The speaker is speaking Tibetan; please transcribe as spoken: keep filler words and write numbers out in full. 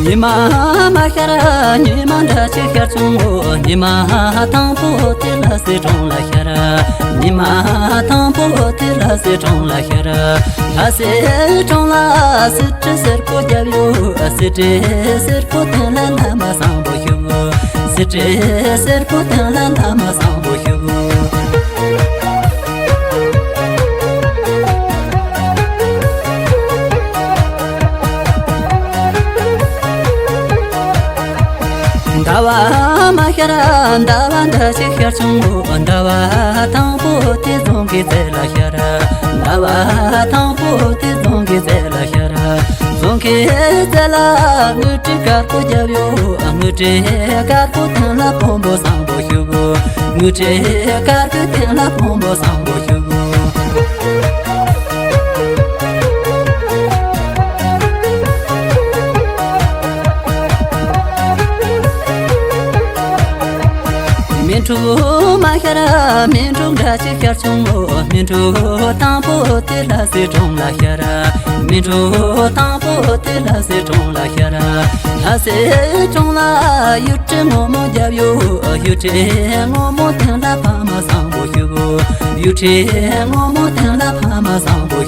ཉི་མ་མ་ཤར། ཉི་མ་འདྲ་ཅིག་ཤར་བྱུང་ངོ་། ཉི་མ་དང་པོ་དེ་ལ་གསེར་སྒྲོམ་ལ་ཤར། ཉི་མ་དང་པོ་དེ་ལ་གསེར་སྒྲོམ་ལ་ཤར། ལྷ་གསེར་སྒྲོམ་ལ་གསེར་བྲེ་སེར་པོ་བརྒྱབ་ཡོད། གསེར་བྲེ་སེར་པོ་སྟེང་ལ་བླ་མ་བཟང་པོ་བཞུགས། གསེར་བྲེ་སེར་པོ་སྟེང་ལ་བླ་མ་བཟང་པོ་བཞུགས། ཟླ་བ་མ་ཤར། ཟླ་བ་འདྲ་ཞིག་ཤར་བྱུང་ངོ་། ཟླ་བ་དང་པོ་དེ་རྫོང་གི་རྩེ་ལ་ཤར། ཟླ་བ་དང་པོ་དེ་རྫོང་གི་རྩེ་ལ་ཤར། རྫོང་གི་རྩེ་ལ་དངུལ་བྲེ་དཀར་པོ་བརྒྱབ་ཡོད། དངུལ་བྲེ་དཀར་པོ་སྟེང་ལ་ཕུང་པོ་བཟང་པོ་བཞུགས། དངུལ་བྲེ་དཀར་པོའི་སྟེང་ལ་ཕུང་པོ་བཟང་པོ་བཞུགས། སྨིན་དྲུག་མ་ཤར། སྨིན་དྲུག་འདྲ་ཅིག་ཤར་བྱུང་ངོ་། སྨིན་དྲུག་དང་པོ་དེ་ལྷ་གསེར་སྒྲོམ་ལ་ཤར། སྨིན་དྲུག་དང་པོ་དེ་ལྷ་གསེར་སྒྲོམ་ལ་ཤར། ལྷ་གསེར་སྒྲོམ་ལ་གཡུ་བྲེ་སྔོན་མོ་བརྒྱབ་ཡོད། གཡུ་བྲེ་སྔོན་མོ་སྟེང་ལ་ཕ་མ་བཟང་པོ་བཞུགས། གཡུ་བྲེ་སྔོན་མོ་སྟེང་ལ་ཕ་མ་བཟང་པོ་